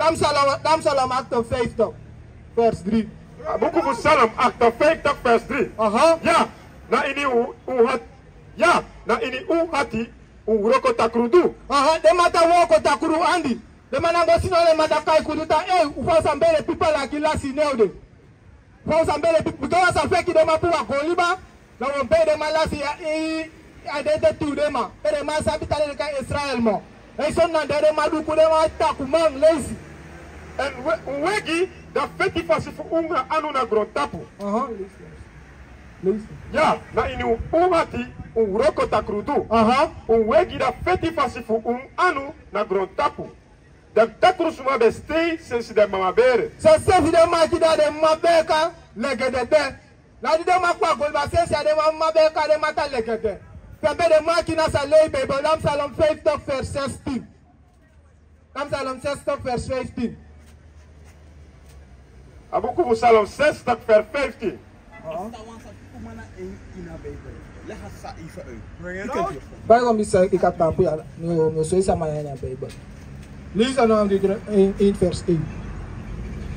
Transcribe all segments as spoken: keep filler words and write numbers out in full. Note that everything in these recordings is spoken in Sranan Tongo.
Dan Psalm, dan Psalm achtenvijftig, vers drie. A buku fu Psalm achtenvijftig, vers drie. Aha. Ya, na ini un, un hati. Ya, na ini un hati, un wroko takru du. Aha, den man ta wroko takru andi. Den man na go sidon, den man ta kai kudu taki, ei, un fa un sa bere pipel laki lasi nede. Fa un sa bere pipel, bika un sa feki den man puru a go liba. Na wan pe den man lasi ya, i, a den te tu den man. Pe den man sabi taki den kai Israel man. Ei, so na den, den man duku, den man takuman, leisi. Èn we, un wegi da feti fasi fu un anu na grontapu. Aha, leisi. Leisi. Ya, na ini un hati, un wroko takru du. Aha. Un wegi da feti fasi fu un anu na grontapu. Den takru suma ben stei sensi den mama bere. So sensi den maki da den mama bere kan lege den de. Na di den man kon a go liba, sensi a den mama bere kan den man ta lege den. Fu den maki na san lei Bijbel, dan Psalm vijftig vers zestien. Dan Psalm zestig vers vijftien. A buku fu Psalm zestig vers vijftien. Aha. Bai go mi sa ika tapu ya. No, no, so sama ya ini a Bijbel. Leisi dan na di dre-, in, in vers één.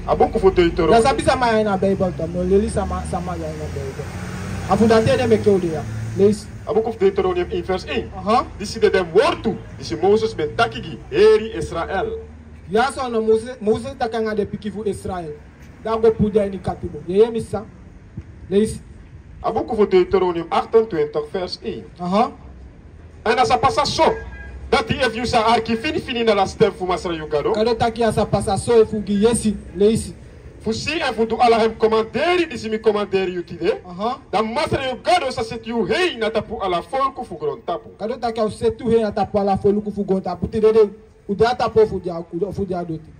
A buku fu Deuteronomium. Ya sabi sama ya ini a Bijbel, toch? No, leisi sama, sama ya ini a Bijbel. A fu dati ede meki un de ya. Leisi. A buku fu Deuteronomium in vers één. Aha. Disi de den wortu disi Moses ben taki gi, heri Israel. Ya so na Moses, Moses taki nanga den pikin fu Israel. Dan a go puru den ini katibo. Yeye, mi sa. Leisi. A buku fu Deuteronomium achtentwintig vers één. Aha. Èn a sa pasa so, dati efu yu sa arki finifini na a sten fu Masra yu Gado. Gado taki a sa pasa so efu gi yesi, leisi. Fu si èn fu du ala en komanderi disi mi komanderi yu tide. Aha. Dan Masra yu Gado sa seti yu hei na tapu ala folku fu grontapu. Gado taki a o seti yu hei na tapu ala folku fu grontapu. Tide de, un de a tapu fu di a, fu di a doti.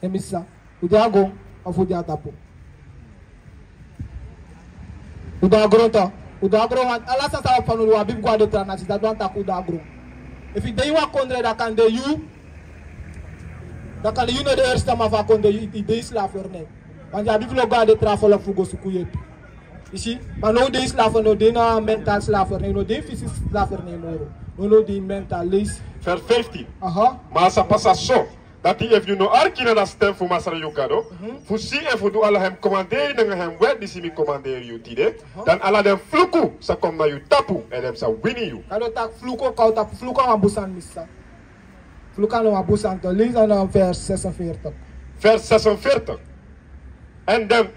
Yeye, mi sa. Un de a gron, of un de a tapu? Un de a gron, toch. Un de a gron, want ala san sa abi fanowdu, un abi fu go a den tra nâsi, dati wani taki un de a gron. Efu yu de ini wan kondre, dan kande yu, dan kande yu no de eerste man fu a kondre, yu, yu de ini slavernij. Want yu abi fu lobi go a den tra folku fu go suku yepi. Yu si, ma now un de ini slavernij, un no de ini mental slavernij, un no de ini fysiek slavernij moro. Now un de ini mental, leisi. Vers vijftien. Aha. Ma a sa pasa so, dati efu yu no arki na a sten fu Masra yu Gado, mhm, fu si èn fu du ala en komanderi nanga en wet disi mi komanderi yu tide, aha, dan ala den fluku sa kon na yu tapu, èn den sa wini yu. Gado taki fluku o kon na yu tapu, fluku na wan bun sani, mi sa. Fluku na wan bun sani, toch. Leisi dan na vers zesenveertig. Vers zesenveertig. Èn den,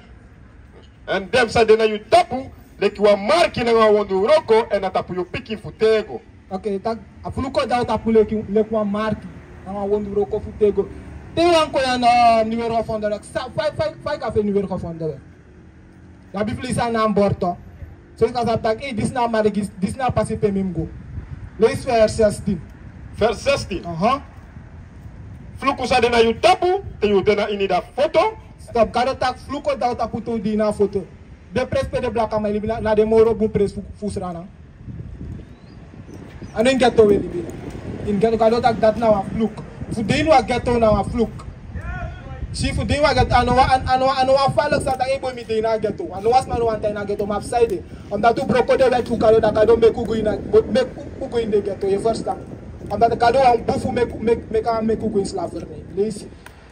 èn den sa de na yu tapu leki wan marki nanga wan wondu wroko, èn na tapu yu pikin fu tego. Oké, taki a fluku o de na yu tapu leki, leki wan marki nanga wan wondu wroko fu tego. Te yu wani kon ya na, eh, Nieuwergevonden Weg, sa, fa, fa, fa yu kan feni Nieuwergevonden Weg? Yu abi fu leisi a number, toch. So yu kan sabi taki, ei, disi na a marki, disi na a pasi pe mi mus go. Leisi vers zestien. Vers zestien. Aha. Fluku sa de na yu tapu te yu de na ini a foto. Stop, Gado taki fluku o de na yu tapu te yu de ini a foto. Den presi pe den blakaman e libi na, na den moro bun presi fu, fu Sranan. A no ini ghetto wi e libi. Ini ghetto, Gado taki dati na wan fluku. Fu de ini wan ghetto na wan fluku. Si, fu de ini wan ghetto, a no wan, a no wan, a no wan falek sa taki, ei boi, mi de ini a ghetto. A no wan sma no wani tan ini a ghetto, ma fu san ede? Omdat un broko den wet fu Gado, dan Gado meki un go ini a, meki un go ini den ghetto, yu e ferstan? Omdat Gado wani bun fu meki, meki, meki, meki un go ini slavernij. Leisi.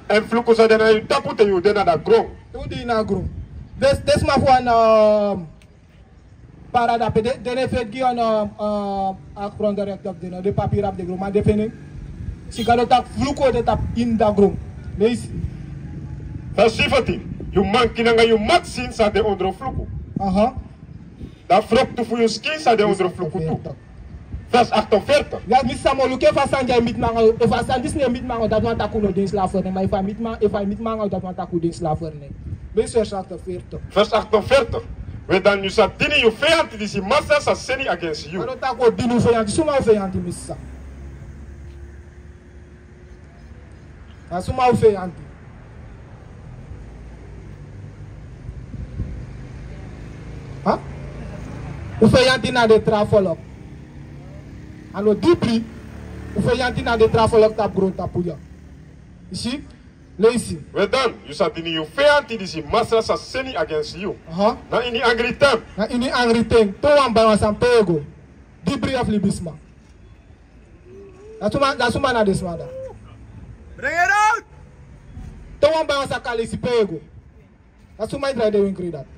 Èn fluku sa de na yu tapu te yu de na a gron. Te un de ini a gron. Den, den sma fu wan, eh, para dape, den, den no e feti gi wan, eh, eh, a grondenrecht fu den, den papiri fu den gron, ma den feni en. Si, Gado taki fluku o de tapu ini a gron. Leisi. Vers zeventien. Yu manki nanga yu maksin sa de ondro fluku. Aha. Dan a froktu fu yu skin sa de ondro fluku tu. Vers achtenveertig. Ya, mi sa, mi o luku efu a sani di a e miti mi nanga yu, efu a sani disi no e miti mi nanga yu, dati wani taki un no de ini slavernij. Ma efu a miti mi, efu a miti mi nanga yu, dati wani taki un de ini slavernij. Leisi vers achtenveertig. Vers achtenveertig. We, dan yu sa dini yu feyanti disi Masra sa seni against yu. Gado taki un o dini un feyanti. Suma un feyanti, mi sa? Na suma un feyanti? Ha? Un feyanti na den tra folku. A no dibri, un feyanti na den tra folku tapu grontapu ya. Yu si? Leisi. We, dan yu sa dini yu feyanti disi Masra sa seni against yu. Aha. Na ini angri ten. Na ini angri ten. Te un wani bai wan sani, pe yu e go? Dibri of libisma? Dan suma, dan suma na den sma dati? Bring it out! Te wan bai wan saka leisi, pe yu e go? Na suma e drai den wenkri dati?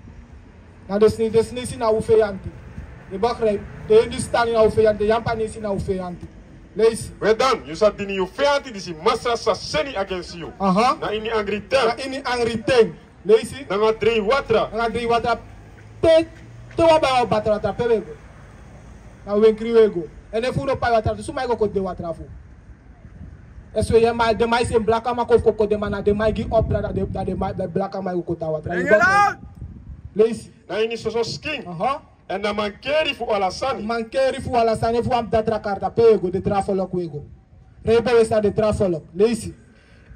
Na den sni-, den snisi na un feyanti. Yu e begrijp? Den Hindustani na un feyanti, den Yampanisi na un feyanti. Leisi. We dan, yu sa dini yu feyanti disi Masra sa seni agensi yu. Aha. Na ini angri ten. Na ini angri ten. Leisi. Nanga drei watra. Nanga drei watra. Te, te wan bai wan batra watra, pe wi e go? Na wenkri wi e go. Èn efu un no pai watra, suma e go koti den watra fu? Èn so yu e, ma den man e seni blakaman kon fu kon koti den man, na den man e gi opdracht, dan den, dan den man, den blakaman e go koti a watra. Yu e go. Leisi. Na ini soso skin. Aha. Èn na mankeri fu ala sani. Mankeri fu ala sani, efu wan datra karta, pe wi e go, den tra folok wi e go. Rei ben wi e sa den tra folok. Leisi.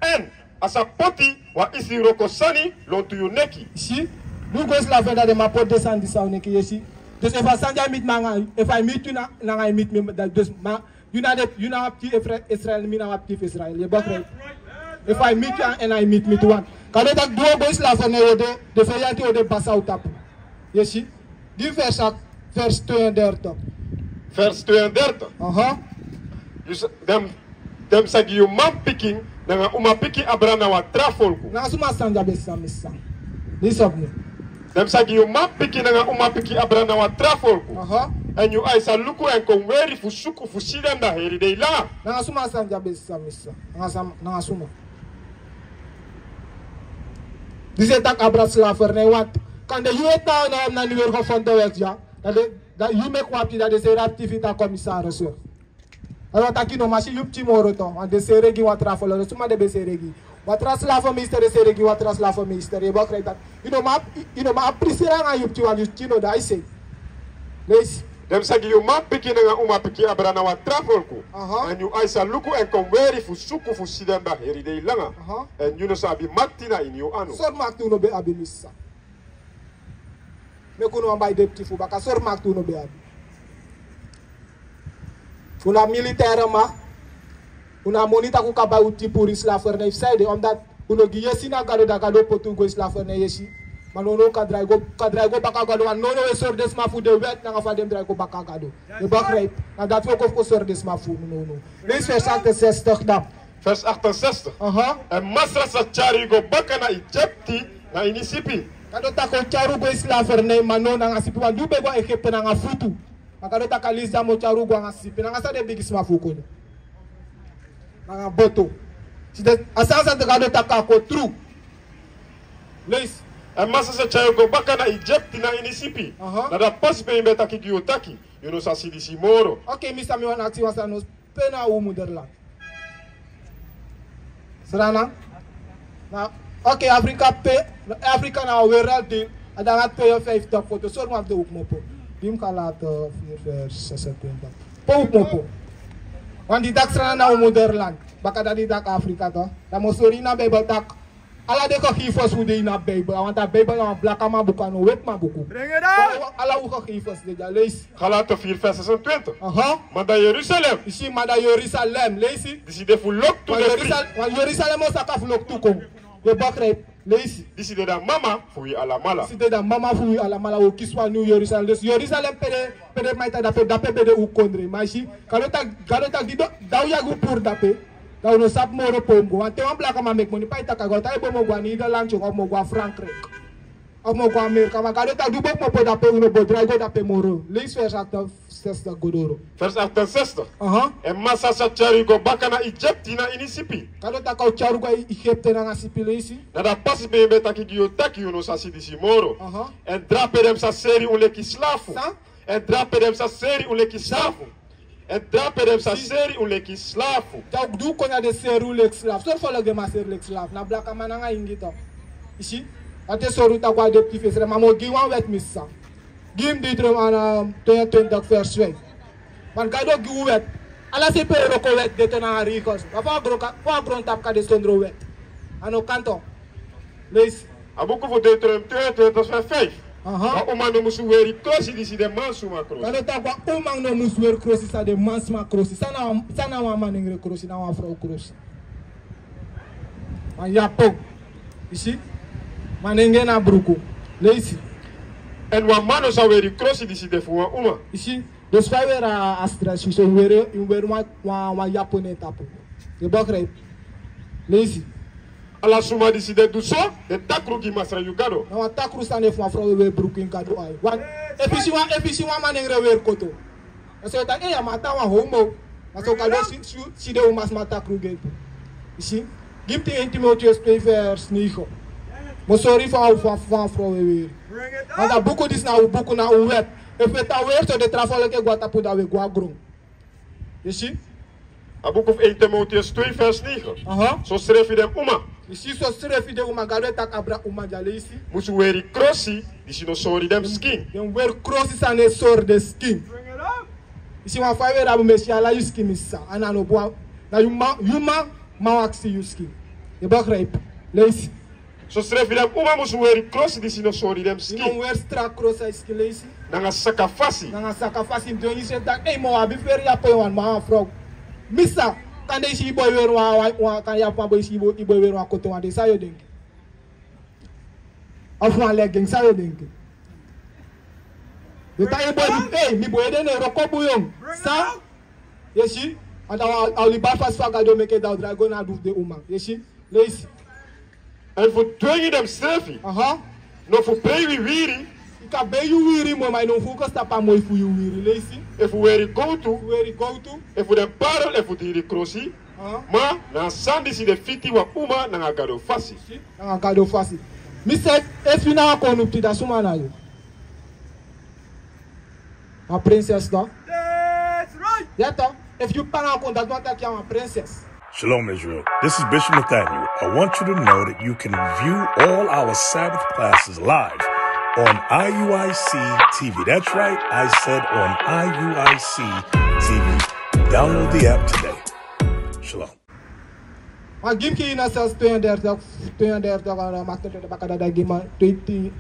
Èn a sa poti wan isi wroko sani lontu yu neki. Si, di un go slavernij, dan den man poti den sani disi na un neki, yu e si. Dus efu a sani dya e miti mi nanga, efu a e miti yu na, nanga a e miti mi, dan dus ma, yu na den, yu na wan pikin Efra-, Israel, mi na wan pikin fu Israel, yu e begrijp? Efu a e miti yu èn a e miti mi tu wan. Kan den taki di un o go slavernij, yu o de, den feyanti o de basi na un tapu. Yu e si? Di vers, vers tweeëndertig. Vers tweeëndertig. Aha. Yu sa-, den, den sa gi yu manpikin nanga umapikin abra na wan tra folku. Nanga suma sani dya ben sa, mi sa. Listen mi. Den sa gi yu manpikin nanga umapikin abra na wan tra folku. Aha. Èn yu ai sa luku èn kon weri fu suku fu si den da heri dei langa. Nanga suma sani dya ben sa, mi sa. Nanga sam-, nanga suma. Disi e taki abra slavernij, want kande yu e tan na, na Nieuwergevonden wet, ya. Dan den, dan yu meki wan pikin, dan den seri a pikin fu yu na commissaris, ya. A wani taki yu no man si yu pikin moro tu, want den seri gi wan tra folok, suma den ben seri gi. Wan tra slavenmeester, den seri gi wan tra slavenmeester, yu e begrijp dati. Yu no man, yu no man apprecieer nanga yu pikin, want yu pikin no de na yu se. Leisi. Den sa gi yu manpikin nanga umapikin abra na wan tra folku. Aha. Èn yu ai sa luku èn kon weri fu suku fu si den da heri dei langa. Aha. Èn yu no sa abi makti na ini yu anu. Sortu makti un no ben abi, mi sa. Meki un no wan bai den pikin fu baka, sortu makti un no ben abi. Un na militaire man. Un no abi moni taki un kan bai un pikin puru ini slavernij fu saide, omdat un no gi yesi na Gado, dan Gado poti un go ini slavernij, yu e si. Ma nownow un kan drai go, kan drai go baka Gado, want nownow un e sori den sma fu den wet nanga fa den mus drai go baka Gado. Yu e begrijp? Na dati wi o kon fu kon sori den sma fu unu nownow. Leisi vers achtenzestig dan. Vers achtenzestig. Aha. Èn Masra sa tyari yu go baka na Egipti na ini sipi. Gado taki a o tyari un go ini slavernij, ma now nanga sipi, want di un ben go na Egipte nanga futu. Ma Gado taki a leisi dya mi o tyari un go nanga sipi, nanga san den bigisma fu un kon du? Nanga boto. Si den, a sani san Gado taki a kon tru. Leisi. Èn Masra sa tyari yu go baka na Egipti na ini sipi. Aha. Na dati pasi pe mi ben taki gi yu taki yu no sa si disi moro. Oké, mi sa, mi wani aksi wan sani, pe na un moederland? Srana? Na, oké, Afrika pe, Afrika na wan werelddeel, a de nanga tweeënvijftig foto, sortu man fu den un kmopo. Di mi kan laten vier vers zesentwintig. Pe un kmopo? Want di taki Srana na un moederland, baka dati di taki Afrika tu. Dan mi o sori yu na Bijbel taki ala den gegevens fu un de ini a Bijbel, want a Bijbel na wan blakaman buku, a no wetiman buku. Bring it out. Ala un, ala un gegevens de dya, leisi. Galaten vier vers zesentwintig. Aha. Ma dan Jerusalem. Yu si, ma dan Jerusalem, leisi. Disi de fu loktu. Wan den pri- Jerusalem, wan Jerusalem o saka fu loktu kon. Yu e begrijp? Leisi. Disi de dan mama fu wi alamala. Disi de dan mama fu wi alamala, wi o kisi wan New Jerusalem. Dus Jerusalem pe de, pe den man e taki dape, dape ben de un kondre. Ma yu si, Gado taki, Gado taki di un, dan un yagi un puru dape, dan un no sabi moro pe un mus go. Want te wan blakaman meki moni, pe a e taki a go, a e taki mi o go na Nederland, of mi o go na Frankrijk. Of mi o go na Amerika, ma Gado taki di un ben kmopo dape, un no bo drai go dape moro. Leisi vers achtenzestig go doro. Vers achtenzestig. Aha. Èn Masra sa tyari yu go baka na Egipti na ini sipi. Gado taki a o tyari un go na Egipte nanga sipi, leisi. Na dati pasi pe mi ben taki gi yu taki yu no sa si disi moro. Aha. Èn drape den sa seri un leki slafu. San? Èn drape den sa seri un leki slafu. Èn drape den sa seri un leki slafu. Te un du kon na den seri un leki slafu. Sortu folku den man seri leki slafu? Na blakaman nanga ingi tu. Yu si? Dati e sori un taki un a de pikin fu Israel, ma mi o gi wan wet, mi sa. Gi mi Deuteronomium tweeëntwintig vers vijf. Want Gado gi un wet. Ala sei pe wroko wet de, te na regels. Ma fa wan gron ka-, fa wan grontapu kan de sondro wet? A no kan tu. Leisi. A buku fu Deuteronomium tweeëntwintig vers vijf. Aha. Wan uma no musu weri krosi disi de mansma krosi. Gado taki wan uma no musu weri krosi san de mansma krosi. San na wan, san na wan manengre krosi, na wan frow krosi? Wan yapon. Yu si? Manengre na bruku. Leisi. Èn wan man no sa weri krosi disi de fu wan uma. Yu si? Dus fa yu weri a, a stress, yu si, yu weri, yu weri wan, wan, wan yapon na yu tapu. Yu e begrijp? Leisi. Ala suma disi de du so, den takru gi Masra yu Gado. Na wan takru sani efu wan frow e weri bruku ini Gado ai. Wan, efu yu si wan, efu yu si wan manengre weri koto. A so yu taki, ei, a man tan wan homo. Ma so Gado si, si, si den umasma takru gi en tu. Yu si? Gi mi tu Eén Timotheus twee vers negen. Mi o sori fa, fa, fa wan frow e weri. Want a buku disi na un buku, na un wet. Efu wi e tan weri so, den tra folku e go na tapu, dan wi e go na gron. Yu si? A buku fu Eén Timotheus twee vers negen. Aha. Sosrefi den uma. Yu si, sosrefi den uma, Gado e taki abra uma dya, leisi. Musu weri krosi disi no sori den skin. Den weri krosi san no e sori den skin. Yu si, wan fa yu weri a bun, mi e si ala yu skin, mi sisa. A no bun. Na yu man, yu man, man wan aksi yu skin. Yu begrijp? Leisi. Sosrefi den uma musu weri krosi disi no sori den skin. Yu no weri strak krosi a yu skin, leisi. Nanga saka fasi. Nanga saka fasi, mi denki yu srefi taki, ei, ma wi abi fu weri yapon, wan man, wan frow. Mi sisa, kande yu si yu boi weri wan, wan, wan, kande yu abi wan boi, yu si yu boi, yu boi weri wan koton wan dei, san yu o denki? Of wan legging, san yu o denki? Yu taki yu boi, ei, mi boi ede no e wroko bun, yu. San? Yu si? A dan a, a o libi a fasi fu a Gado meke, dan a o drai go na a du fu den uma. Yu si? Leisi. Èn fu dwengi densrefi. Aha. No fu prei wiwiri. Yu kan ben yu wiwiri moi, ma yu no fu kon tapu a moi fu yu wiwiri. Leisi. Efu weri gowtu. Efu weri gowtu. Efu den parel, efu diri krosi. Aha. Ma na a sani disi de fiti wan uma nanga Gado fasi. Si, nanga Gado fasi. Mi srefi, efu yu na wan kownu pikin, dan suma na yu? A prinses, toch? That's right. Ya, toch? Efu yu papa na wan kownu, dati wani taki yu na wan prinses. Shalom, Israel. This is Bishop Nathaniel. I want you to know that you can view all our Sabbath classes live on I U I C T V. That's right, I said on I U I C T V. Download the app today. Shalom. Ma gi mi Genesis tweeëndertig, tweeëndertig, dan maak het baka, dan gi mi twee,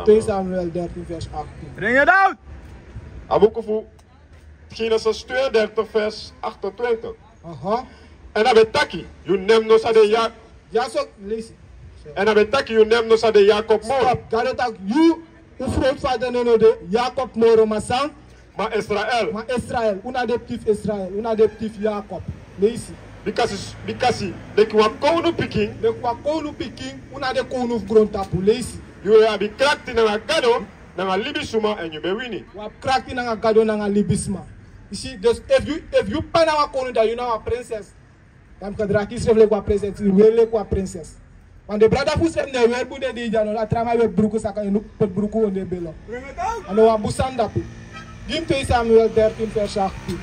twee Samuel dertien vers achttien. Bring it out! A buku fu Genesis tweeëndertig vers achtentwintig. Aha. Èn a ben taki, yu nen no sa de Ya-, Ya, so, leisi. Èn a ben taki, yu nen no sa de Yakob moro. Stop. Gado taki, yu, un grootvader nen no de Yakob moro, ma san? Ma Israel. Ma Israel, un na den pikin fu Israel, un na den pikin fu Yakob. Leisi. Bikasi, bikasi, leki wan kownu pikin. Leki wan kownu pikin, un na den kownu fu grontapu. Leisi. Yu e abi krakti nanga Gado, nanga libisma, èn yu ben wini. Wi abi krakti nanga Gado, nanga libisma. Yu si, dus efu yu, efu yu papa na wan kownu, dan yu na wan prinses. Dan yu kan dragi yusrefi leki wan prinses, yu weri leki wan prinses. Want den brada fu yusrefi no e weri bun den dei dya no, a tra man e weri bruku saka, yu no poti bruku on den belo. A no wan bun sani dape. Gi mi twee Samuel dertien vers achttien.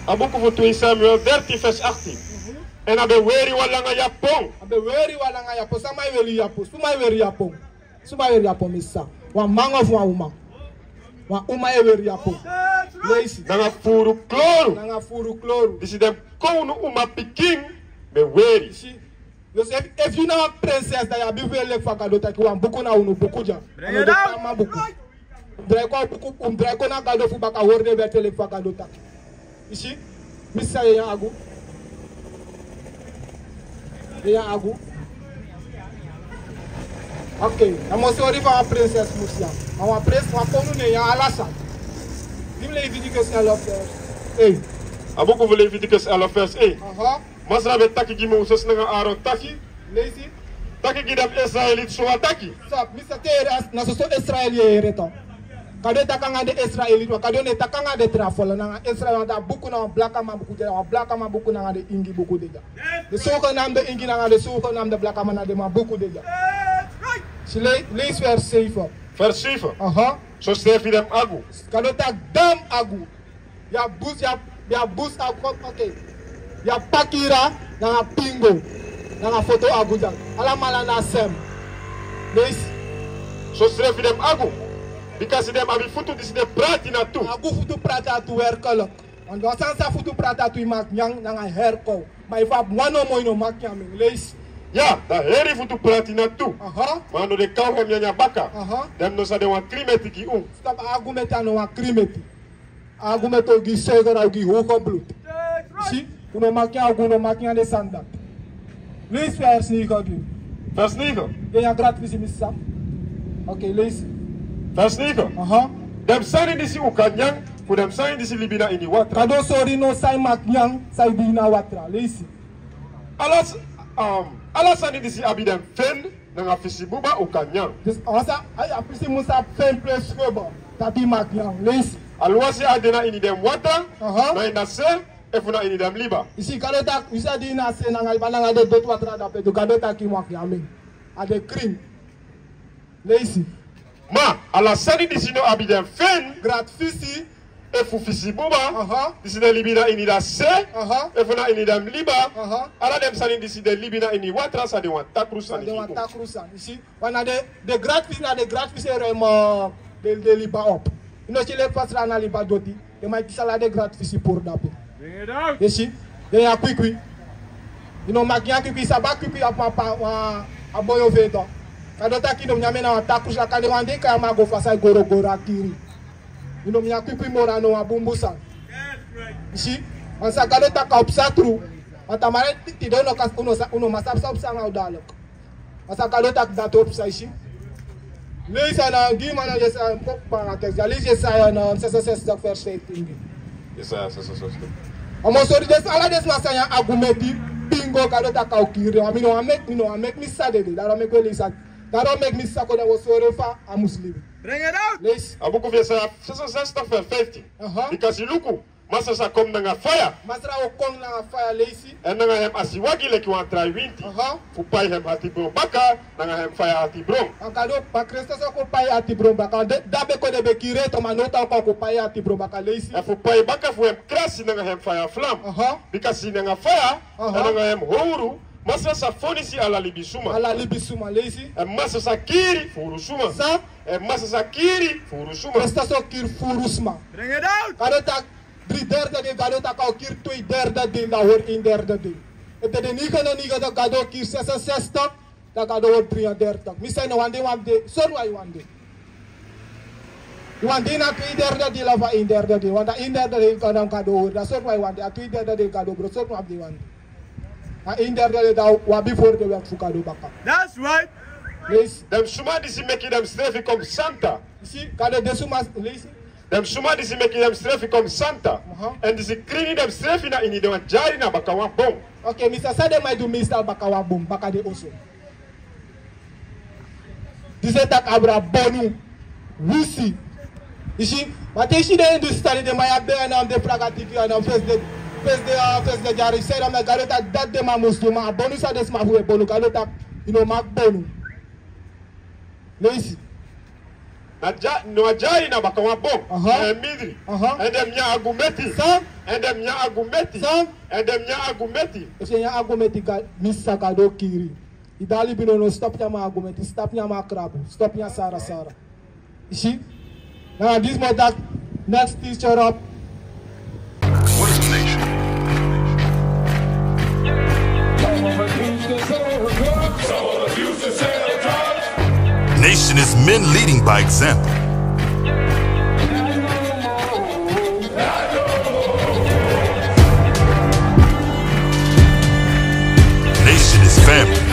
A buku fu twee Samuel dertien vers achttien. Mhm. Èn a ben weri wan langa yapon. A ben weri wan langa yapon. Sama e weri yapon? Suma e weri yapon? Suma e weri yapon, mi sisa? Wan man of wan uma? Wan uma e weri yapon. Leisi. Nanga furu kloru. Nanga furu kloru. Disi den kownu uma pikin ben weri. Si. Dus efu, efu yu na wan prinses, dan yu abi fu weri leki fa Gado taki. Wan buku na unu buku dya. Bring it out. A no de tapu man buku. Un drai kon a buku, un drai kon na Gado fu baka, hori den wèt leki fa Gado taki. Yu si? Mi sisa, yu e nyan agu? Yu e nyan agu? Ok, dan mi o sori fa wan prinses musu nyan. Ma wan prinses, wan kownu no e nyan ala sani. Gi mi Leviticus elf vers één. A buku fu Leviticus elf vers één. Aha. Masra ben taki gi Moses nanga Aaron taki. Leisi. Taki gi den Israeliti so a taki. Stop, mi sisa, te yu yere, na soso Israel yu e yere, toch. Gado e taki nanga den Israeliti, ma Gado no e taki nanga den tra folku, nanga Israel, want a buku na wan blakaman buku de dya, wan blakaman buku nanga den ingi buku de dya. Den zogenaamde ingi nanga den zogenaamde blakaman, na den man buku de dya. Si, le-, leisi vers zeven. Vers zeven. Aha. Sosrefi den agu. Gado taki den agu. Yu abi bus, yu abi, yu abi bus agu, ok. Yu abi pakira nanga pingo nanga foto agu dya. Alamala na sem. Leisi. Sosrefi den agu. Bikasi den abi futu disi de prati na tu. Agu futu prati na tu, werkelijk. Want wan sani san futu prati na tu, yu mag nyan nanga heri kow. Ma efu a abi wan nomo, yu no mag nyan en. Leisi. Ya, dan heri futu prati na tu. Aha. Ma a no de kauwgom nyanyan baka. Aha. Den no sa de wan krin meti gi un. Stop, a agu meti a no wan krin meti. A agu meti o gi suiker, a o gi hoge bloed. Si, un no mag nyan agu, un no mag nyan den sani dati. Leisi vers negen. Vers negen. Yu e nyan grati fisi, mi sisa? Ok, leisi. Vers negen. Aha. Den sani disi un kan nyan, fu den sani disi libi na ini watra. Gado sori no san yu mag nyan, san yu libi na watra. Leisi. Ala s-, Um, ala sani disi abi den fen nanga fisi buba un kan nyan. Dus, a sa, a, a fisi musu abi fen plus buba. Dati yu mag nyan. Leisi. Aluwasi a de na ini den watra, aha, na ini a se, efu na ini den liba. Yu si Gado taki, yu si a de ini a se nanga liba nanga den doti watra dape, dus Gado taki yu mag nyan en. A de krin. Leisi. Ma, ala sani disi no abi den fen. Grati fisi. Efu fisi buba. Aha. Disi den libi na ini a se. Aha. Efu na ini den liba. Aha. Ala den sani disi den libi na ini watra sa de wan takru sani. Sa de wan takru sani. Yu si, wan na den, den grati fisi na den grati fisi e rem, eh, den, den liba op. Yu no si leki fa sra na liba doti. Den man e kisi ala den grati fisi puru dape. Yu si, den nyan kwikwi. Yu no mag nyan kwikwi, sabi a kwikwi a papa, wan, a boi o feto. Gado taki yu no nyan en na wan takru sani, kande wan dei kan a man go fasi a gorogoro a kiri. Yu no nyan kwikwi moro, a no wan bunbun sani. Yu si, wan sani Gado taki a o psa tru. Wan tamara tide unu no kan, unu sa, unu no man sabi san o psa nanga unu dalek. Wan sani Gado taki dati o psa, yu si. Leisi na, gi mi na Yesaya, mi kon panga teks. Leisi Yesaya na zesenzestig vers vijftien. Yesaya zesenzestig. A mu sori den, ala den sma san nyan agumeti, pingo, Gado taki a o kiri den. Mi no wani meki, mi no wani meki mi sisa dede. Dati o meki mi sisa, dati o meki mi sisa kon, dan wi o sori fa a musu libi. Bring it out. Leisi. A buku fu Yesaya zesenzestig vers vijftien. Aha. Bikasi luku, Masra sa kon nanga faya. Masra o kon nanga faya, leisi. Èn nanga en asiwagi leki wan drai winti. Aha. Fu pai en atibron baka, nanga en faya atibron. A Gado, ma Kristus o kon pai atibron baka. Den, den ben kon, den ben kiri en, ma now a o kon pai atibron baka, leisi. Èn fu pai baka fu en krasi nanga en faya flam. Aha. Bikasi nanga faya, aha, èn nanga en howru, Masra sa fonisi ala libisuma. Ala libisuma, leisi. Èn Masra sa kiri furu suma. San? Èn Masra sa kiri furu suma. Kristus o kiri furu suma. Bring it out. Gado taki dri derde dei, Gado taki a o kiri twee derde dei, dan hori een derde dei. Efu den negenennegentig, Gado kiri zesenzestig, dan Gado hori drieëndertig. Mi sa no wan dei, wan dei, sorry, wan dei. Wan dei na twee derde dei, of een derde dei. Want dan een derde dei kan dan Gado hori. Dan sorry, wan dei, a twee derde dei Gado bron, sorry, wan dei, wan dei. A een derde dei dan wi abi voor de wet fu Gado baka. That's right. Leisi. Den suma disi meki densrefi kon santa. Yu si, Gado, den suma, leisi. Den suma disi meki densrefi kon santa. Aha. Èn disi krini densrefi na ini den wan dyari na baka wan bon. Oké, mi sa san den man e du meestal baka wan bon, baka den oso. Disi e taki abra bonu, wisi. Yu si, ma te yu si den Hindustani, den man ya ben a nam den fraga tiki, a nam fesi den, fesi den, ah, fesi den dyari, yu si, dan Gado taki dati den man musu du, ma a bonu san den sma fu wi e bonu, Gado taki yu no mag bonu. Leisi. Na dya-, no, a dyari na baka wan bon. Aha. Èn midri. Aha. Èn den nyan agumeti. San? Èn den nyan agumeti. San? Èn den nyan agumeti. Efu den nyan agumeti, Ga-, mi sa Gado kiri. Yu dati libi no, no, stop nyan a agumeti, stop nyan a krabu, stop nyan a sarasara. Yu si? Na disi mi o taki, next teacher up. What is a nation? Nation is men leading by example. Nation is family.